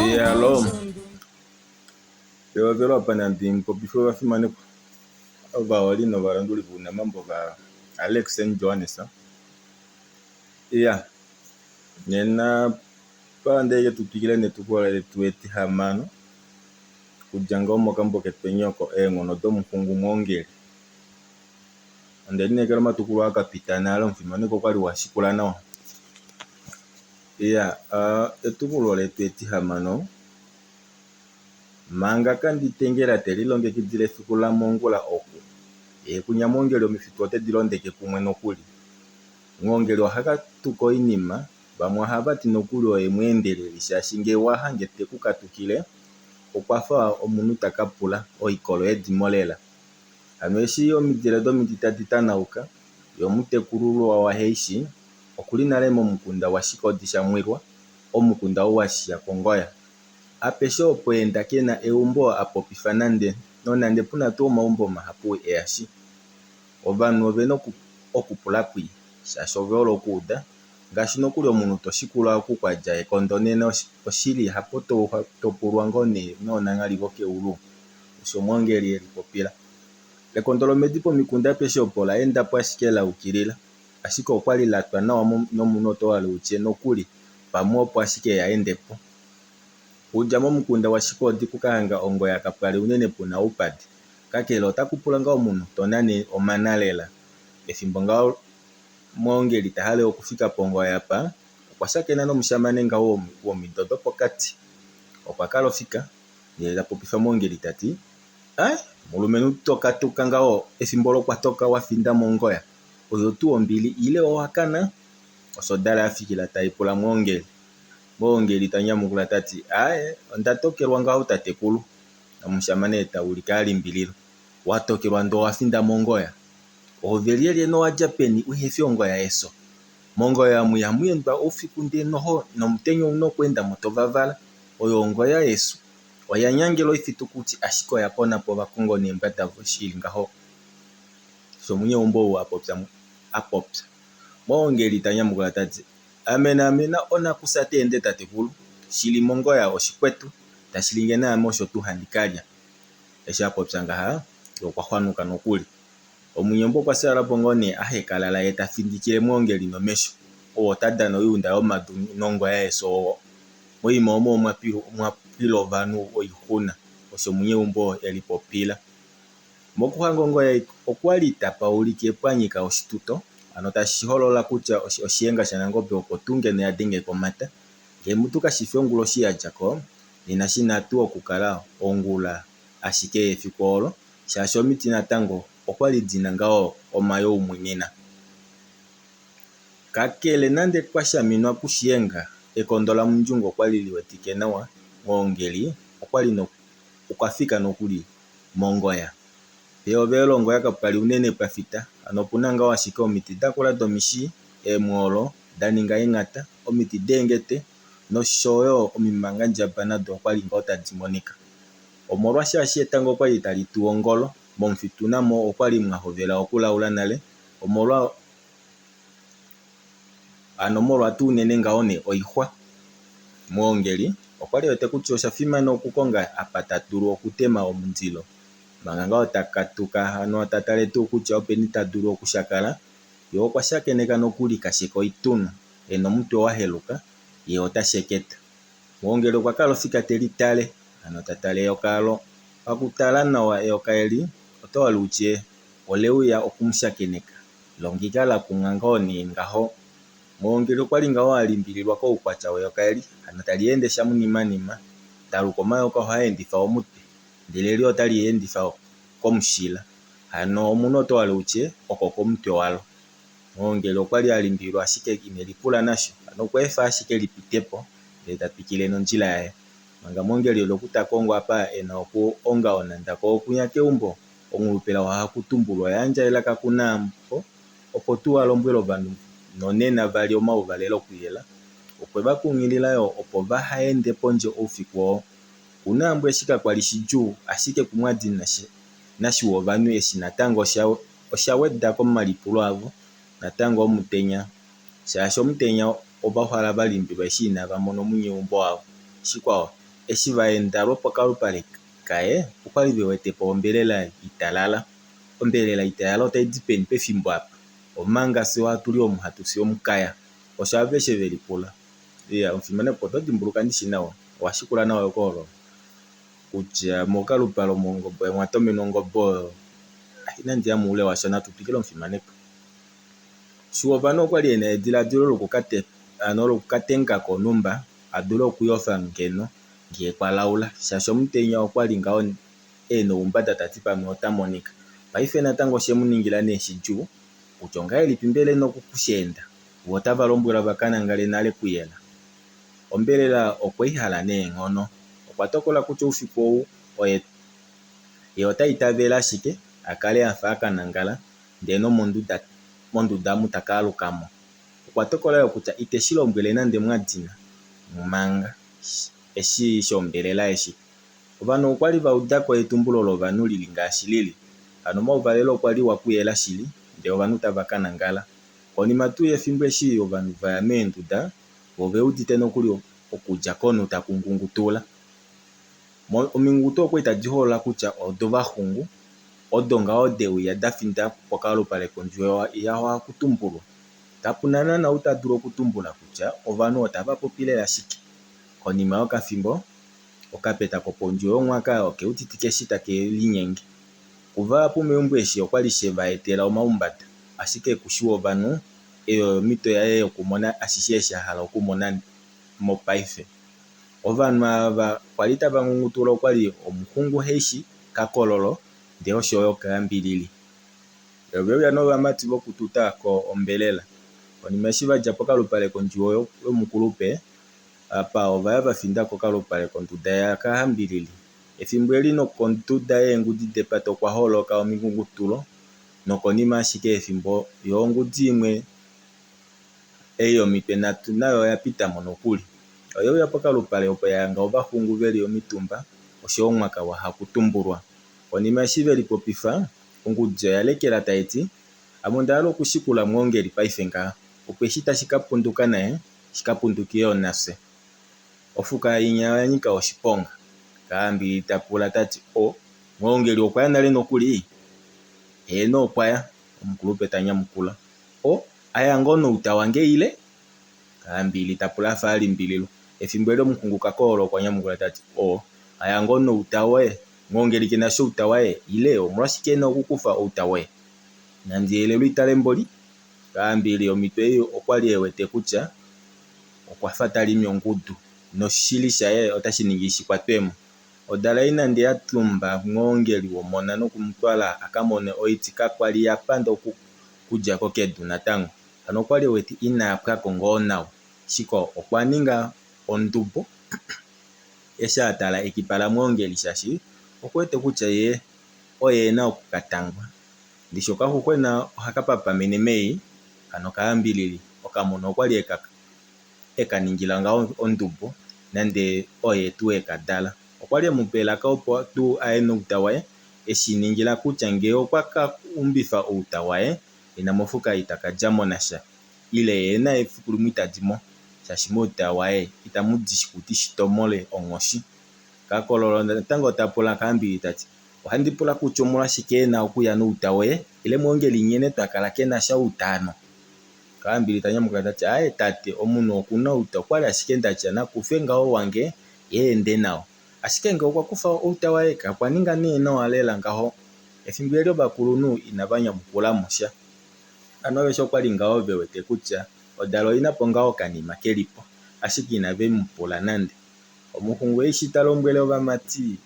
Iyaloo, pehovelo apa nandi popife ovafimanekwa ovaholi novalanduli vounamambo va Alex and Johannes. Iya, nena twalanda tu twikile netukulwa letu etihamano kudja ngoo mokambo ketu enyoko eenghono domuxungu mwoongeli. Onde lineekela omatukulwa aa ka pita nale omufimanekwa okwali wa shikula nawa. Iya, etukulwa letu etihamano manga kanditengela te lilongekidile efiku lamongula oku ye kunya mwoongeli omifitu ote di londeke kumwe nokuli. Mwoongeli oha katuka oinima, vamwe ohava ti nokuli oye mweendeleli shaashi ngee wa hange te ku katukile okwa fa omunhu ta ka pula oikolo yedimo lela. Hano eshi omidile domiti tadi tanauka, ye omutekulululwa waHaishi okuli nale momukunda waShikodi shaMwilwa, omukunda ou wa shiya kongoya. Apeshe opo enda ke na eumbo a popifa nande, nonande pu na tuu omaumbo mahapu e a shi. Ovanhu ove na okupula kwii, shaashi ove hole okuuda, ngaashi nokuli omunhu to shikula oku kwa dja ekondo nena oshili hapo to pulwa ngoo nee noonanghali vokeulu, osho Omwoongeli e lipopila. Ekondo lomhedi pomikunda apeshe opo ola enda po ashike la yukilila, ashike okwa li la twa nawa nomunhu oto hala u tye nokuli pamwe opo ashike ya ende po. Okudja momukunda waShikoodi ku ka hanga ongoya kapwa li unene pu na oupadi, kakele otaku pula ngaa omunhu to nane omana lela. Pefimbo ngaho Mwoongeli ta hale okufika pongoya apa, okwa shakena nomushamane ngaho womido dopokati. Okwa kala ofika, ndele ta popifa Mwoongeli ta ti, Ai, mulumenhu to katuka ngaho efimbo lokwatoka wa finda mongoya, oyo tuu ombili ile owa kana? Osho Dala ya fikila tai pula Mwoongeli. Mwoongeli ta nyamukula ta ti, Aaye, onda tokelwa ngaho tatekulu. Omushamane ta ulike a limbililwa. Wa tokelwa ndoo owa finda mongoya? Oove lyelye nowa dja peni uhe fi ongoya yeso? Mongoya omu ihamu endwa oufiku ndee noho nomutenya ou na okweenda mo to vavala. Oyo ongoya yesu. Oya nyangela oifitukuti ashike oya pona po ovakongo neembwa davo shili ngaho, osho omunyeumbo ou a popya a popya. Mwoongeli ta nyamukula ta ti, Amena amena onakufya ta ende tatekulu, shili mongoya oshikwetu, tashi li nge naame osho tuu handi ka lya. Eshi a popya ngaha, ye okwa xwanuka nokuli. Omunyeumbo okwa fyaala po ngoo nee a hekalala ye ta findikile Mwoongeli nomesho. Ou ota dana oiunda yomadu nongoya yefyo oo. Moima omo omwa pwila ovanhu oixuna, osho omunyeumbo e lipopila. Mokuhanga ongoya ei okwa li tapa ulike pwa nyika oshituto, hano tashi holola kutya oshihenga shaNangobe opo tuu ngeno ya denge komhata. Ngee mutu kashi fi onguloshi ya dja ko, nena shi na tuu okukala ongula ashike yefiku olo, shaashi omiti natango okwa li di na ngaho omayoumwinina. Kakele nande kwa shaminwa kuShiyenga, ekondo laMundjungu okwa li li wetike nawa, Mwoongeli okwa li okwa fika nokuli mongoya. Pehovelo longoya kapwa li unene pwa fita, hano opu na ngaho ashike omiti dakula domishii, eemwoolo da ninga eenhata, omiti deengete nosho yo omimangandjaba nado okwa li ngaho tadi monika. Omolwashaashi etango okwa li tali tu ongolo, momufitu namo okwa li mwa hovela okulaula nale, omolwa Hano molwa tuu unene ngaho nee oixwa. Mwoongeli okwa li e wete kutya osha fimana okukonga apa ta dulu okutema omundilo. Manga ngaho ta katuka hano ta tale tuu kutya openi ta dulu okushakala, ye okwa shakeneka nokuli kasheka oitunu, e na omutwe wa heluka, ye ota sheketa. Mwoongeli okwa kala ofika te litale, hano ta tale eyoka olo. Pakutala nawa eyoka eli, oto hala u tye ole uya oku mu shakeneka. Longika la kumwa ngoo nee ngaho. Mwoongeli okwa li ngaho a limbililwa koukwatya weyoka eli, hano tali ende shamunimanima. Taluka omayoka ohaa endifa omutwe, ndele eli otali endifa komushila. Hano omunhu oto hala u tye oko komutwe walo. Mwoongeli okwa li a limbililwa ashike ine lipula nasho, hano okwa efa ashike li pite po ndele ta twikile nondjila yaye. Manga Mwoongeli eli oku ta kongo apa e na oku onga onhanda ko okunya keumbo, Onghulupela ohaku tumbulwa oya yandja elaka kuNaambo opo tuu a lombwele ovanhu nonena vali omauvalelo okuyela. Okwe va kunghilila yoo opo vaha ende pondje oufiku oo. KuNaambo eshi kakwa li shidjuu ashike kuMwadi naShiwovanhu eshi natango osha weda komalipulo avo. Natango omutenya. Shaashi omutenya ova uhala va limbilwa eshi inava mona omunyeumbo wavo. Shikwao, eshi va enda lwopokalupale kaye, okwali ve wete po ombelela italala. Ombelela italala otai di peni pefimbo apa, omanga fye ohatu li omu hatu fi omukaya? Osho aveshe ve lipula. Iya, omufimanekwa oto dimbuluka ndishi nawa, owa shikula nawa ehokololo kutya mokalupale omo mwa tomenwa ongobe oyo. Inandi ya moule washo, natu twikile omufimanekwa. Shiwovanhu okwa li e na ediladilo lokukatenga konhumba a dule okuyofa ngeno ngee kwa laula shaashi omutenya okwa li ngaho e na oumbada ta ti pamwe ota monika. Paife natango oshe mu ningila nee shidjuu kutya ongahelipi mbela e na oku shi enda vo otava lombwelwa va ka nangale nale kuyela. Ombelela okwe i hala neenghono. Okwa tokola kutya oufiku ou oye ye ota itavele ashike a kale a fa a ka nangala ndee nomonduda monduda omu ta ka aluka mo. Okwa tokola yo kutya ite shi lombwele nande Mwadina manga eshi shombelela eshi. Ovanhu okwa li va uda ko etumbulo lovanhu li li ngaashi li li. Hano omauvalelo okwa liwa kuyela shili ndee ovanhu tava ka nangala. Konima tuu yefimbo eshi ovanhu va ya meenduda vo ove udite nokuli okudja konhu taku ngungutula. Ominguto okwa li tadi holola kutya odovaxungu, odo ngaho de uya da finda pokalupale kondjuwo yaHakutumbulwa. Kapu na naana ou ta dulu okutumbula kutya ovanhu otava popi lela shike. Konima yokafimbo, okapeta kopondjuwo yomwaka oke uditike eshi take linyenge. Kuvahapu meumbo eshi okwa li she va etela omaumbada, ashike kushiwa ovanhu, ei oyo omhito yaye yokumona ashishe eshi a hala okumona mopaife. Ovanhu ava kwa li tava ngungutula okwa li omuxungu Heishi, Kakololo ndee osho yo Kaambilili. Ove uya novamati vokututa ko ombelela. Konima eshi va dja pokalupale kondjuwo yomukulupe apa ova ya va finda kokalupale konduda yaKahambilili. Efimbo eli nokonduda yeengudi depata okwa holoka omingungutulo nokonima ashike yefimbo yo ongudi imwe Ei yomitwe nhatu nayo oya pita mo nokuli. Oye uya pokalupale opo ya hanga ovaxungu ve li omitumba oshoyo omwaka waHakutumbulwa. Konima eshi ve lipopifa, ongudi oya lekela tai ti, Ame onda hala okushikula Mwoongeli paife ngaha, opo eshi tashi ka punduka naye, shi ka punduke yo nafye. Ofuka inya oya nyika oshiponga. Kaambili ta pula ta ti, O, Mwoongeli okwa ya nale nokuli? Heeno okwa ya, omukulupe ta nyamukula. O, A ya ngoo nouta wange ile? Kaambili ta pula a fa a limbililwa. Efimbo eli omuxungu Kakoolo okwa nyamukula ta ti, O, a ya ngoo nouta woye. Mwoongeli ke na sha outa waye, ile omolwashike e na okukufa outa woye? Nandi yelelwe itale mboli? Kaambili omhito ei okwa li e wete kutya okwa fa ta limi ongudu, noshili shaye otashi ningi shi kwatwe mo. Odala ei nande ya tumba Mwoongeli womona noku mu twala a ka mone oiti kakwa li ya panda okudja ko kedu natango. Hano okwa li e wete ina pwa ko ngoo nawa. Shikwao, okwa ninga ondubo eshi a tala ekipa laMwoongeli shaashi okwa wete kutya ye oye e na oku ka tangwa. Ndishi okaxuxwena ohaka papamene mei, hano okahambilili. Okamona okwa li e ka ningila ngaho ondubo nande oye tuu e ka dala. Okwa li e mu pa elaka opo tuu a ye nouta waye, e shi ningila kutya ngee okwa ka umbifa outa waye, nena mofuka ita ka dja mo nasha, ile ye naye efiku limwe ita di mo, shaashi mouta waye itamu di shikuti shi tomole onghoshi. Kakololo natango ta pula Kaambili ta ti, Ohandi pula kutya omolwashike e na okuya nouta woye, ile Mwoongeli nghene twa kala ke na sha outa hano? Kaambili ta nyamukula ta ti, Aaye tate, omunhu oku na outa, okwali ashike nda tya na kufe ngaho wange ye a ende nao. Ashike ngee okwa kufa outa waye, kakwa ninga nee nawa lela ngaho. Efimbo eli ovakulunhu inava nyamukula mo sha. Hano aveshe okwali ngaho ve wete kutya odala oi na po ngaho okanima ke li po, ashike inave mu pula nande. Omuxungu eshi ta lombwele ovamati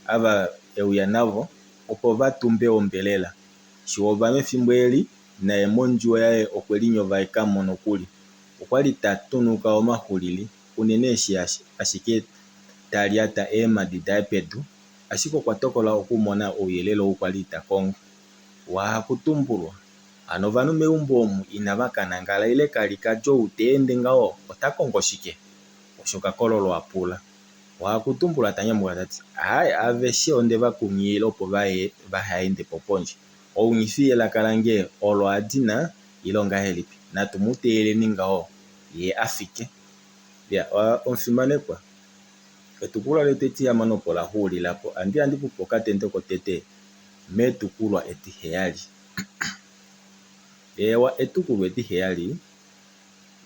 ava e uya navo opo va tumbe ombelela. Shiwova mefimbo eli naye mondjuwo yaye okwe linyovaeka mo nokuli. Okwa li ta tunuka omaxulili, unene eshi ashike ta lyata eemhadi daye pedu, ashike okwa tokola okumona ouyelele ou kwa li ta kongo. Wahakutumbulwa, hano ovanhu meumbo omu inava ka nangala ile ka li ka dja ou ta ende ngaho ota kongo shike? Osho Kakololo a pula. Wahakutumbulwa ta nyamukula ta ti, Aaye, aveshe onde va kunghilila opo vaha ende po pondje. Ounghifi yelaka lange olo a dina ile ongahelipi? Natu mu teeleleni ngaho ye a fike. Iya, omufimanekwa, etukulwa letu etihamano opo la xuulila po. Andi handi ku pe okatendo kotete metukulwa etiheyali. Eewa, etukulwa etiheyali.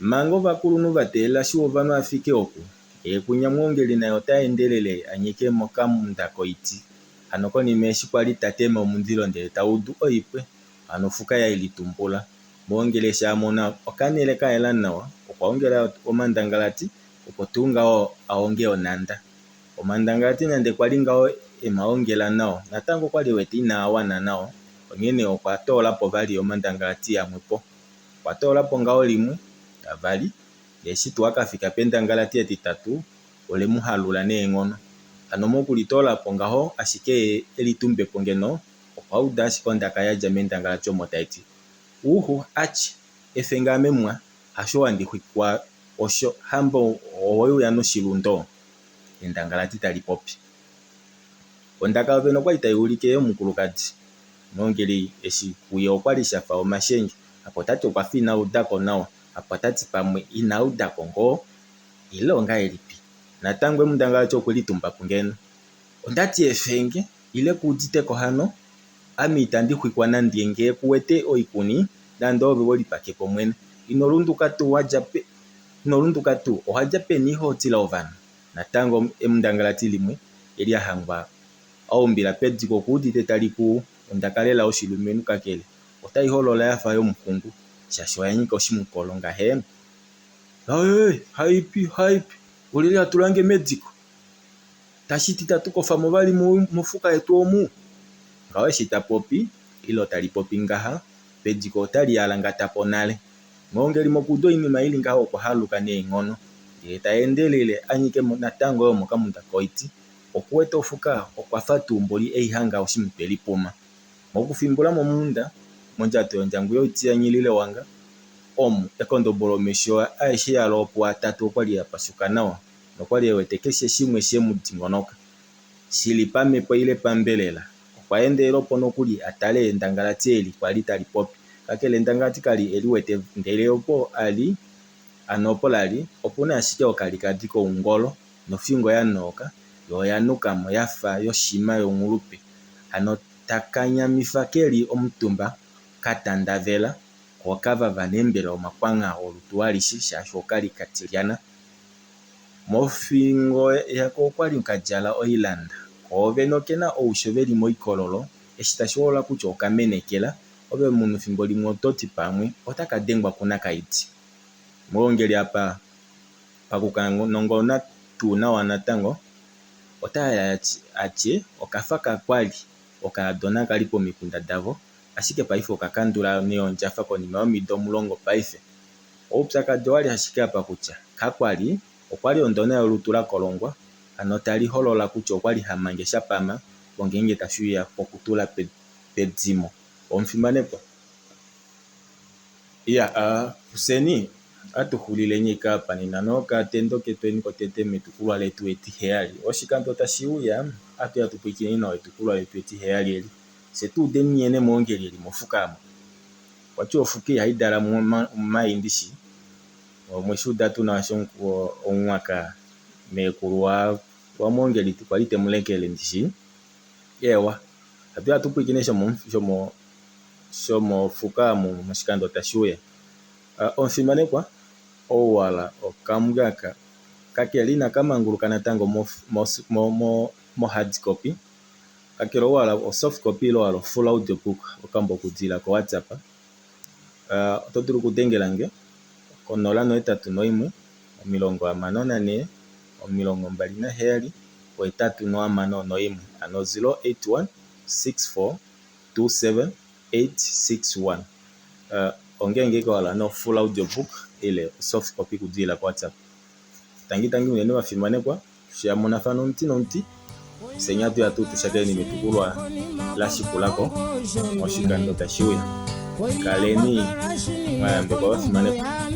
Manga ovakulunhu va teelela Shiwovanhu a fike oku, ye kunya Mwongeli naye ota endelele a nyike mokamunda koiti. Hano konima eshi kwali ta tema omundilo ndele ta udu oipwe, hano ofuka ya litumbula. Mwongeli eshi a mona okanhele ka yela nawa, okwa ongela omandangalati opo tuu ngaho a onge onhanda. Omandangalati nande kwali ngaho e ma ongela nawa, natango okwali e wete inaa wana nawa, onghene okwa toola po vali omandangalati amwe po. Okwa toola po ngaho limwe, avali, ndee eshi tuu a ka fika pendangalati etitatu, ole mu halula neenghono. Hano mokulitoola po ngaho ashike ye e litumbe po ngeno, okwa uda ashike ondaka ya dja mendangalati omo tai ti, Uhu, atye, efe nge ame mwa, hasho handi xwikwa osho, hamba owe uya noshilundo? Endangalati tali popi. Ondaka yovene okwali tai ulike yomukulukadi. Nongeli eshi kuye okwali sha fa omashenge. Apa ota ti okwa fa ina udako nawa. Apa ota ti pamwe ina udako ngoo ile ongahelipi. Natango emudangalati okwe litumba po ngeno. Onda ti efenge, ile ku uditeko hano? Ame itandi xwikwa nande ngee ku wete oikuni, nande oove we lipake po mwene. Ino lunduka tuu wa dja pe, ino lunduka tuu, owa dja peni iho tila ovanhu? Natango emudangalati limwe eli a hangwa a umbila pediko oku udite tali kuu ondaka lela yoshilumenhu kakele otai holola ya fa yomuxungu shaashi oya nyika oshimukolo ngahe. Ae, haipi, haipi, olyelye a tula nge mediko? Tashi ti itatu kofa mo vali mofuka yetu omu? Ngaho eshi ta popi, ile tali popi ngaha, pediko otali alangata po nale. Mwongeli mokuuda oinima i li ngaho okwa haluka neenghono, ndele ta endelele a nyike mo natango yo mokamunda koiti. Oku wete ofuka okwa fa tuu mboli ei hanga oshimutwe lipuma. Mokufimbula mo momunda, mondjato yondjangu yoiti ya nyilile wanga, omu, ekondobolo omesho aeshe yalo opo atatu okwali a pashuka nawa, nokwali e wete keshe shimwe she mu dingonoka, shi li pamhepo ile pambelela. Okwa endelela opo nokuli a tale endangalati eli kwali tali popi. Kakele endangalati ka li e li wete ndele opo a li, ano opo la li, opu na ashike okalikadi koungolo nofingo ya nooka, yo oya nuka mo ya fa yoshima yomulupe, hano taka nyamifa ke li omutumba ka tandavela, ko oka vava nee mbela omakwangha olutu alishe shaashi oka li ka tilyana. Mofingo yako okwa li ka djala oilanda, koovene oke na ousho ve li moikololo, eshi tashi holola kutya oka menekela, ove omunhu fimbo limwe oto ti pamwe otaka dengwa kunakaidi. Mwongeli apa Pakukanongona tuu nawa natango, ota hala a tye okafa kakwa li okaadona kali pomikunda davo, ashike paife oka kandula neondjafa konima yomido 10 paife. Oupyakadi owali ashike apa kutya, kakwa li, okwa li ondona yolutu la kolongwa, hano tali holola kutya okwa li ha mange sha pama po ngeenge tashi uya pokutula pedimo. Omufimanekwa. Iya, fyeni ohatu xulileni ashike apa nena nokatendo ketweni kotete metukulwa letu etiheyali. Oshikando tashi uya, ohatu ya tu pwilikine nawa etukulwa letu etiheyali eli, fye tu udeni nghene Mwongeli e li mofuka omo. Okwa ti ofuka ihai dala omai ndishi? Omwe shi uda tuu nawa eshi omumwaka meekulu waMwongeli kwali te mu lekele ndishi? Eewa, ohatu ya tu pwilikine shomo shomofuka omu moshikando tashi uya. Omufimanekwa, ouwala okamugaka kakele inaka manguluka natango mo-hard copy, kakele ouwala o-soft copy ile owala o-full audio book, okambo okudilila ko-WhatsApp. Oto dulu okudengela nge ko-081 64 27 861, hano 081 64 27 861 ongeenge ike wahala no full audio book ile soft copy kudilila ko WhatsApp. Tangi tangi unene vafimanekwa sho yamonafana omuti nomuti fye nya tuya tuu tushakeneni metukulwa la shikulako moshikando tashi uya. Kaleni mwa yambekwa vafimanekwa.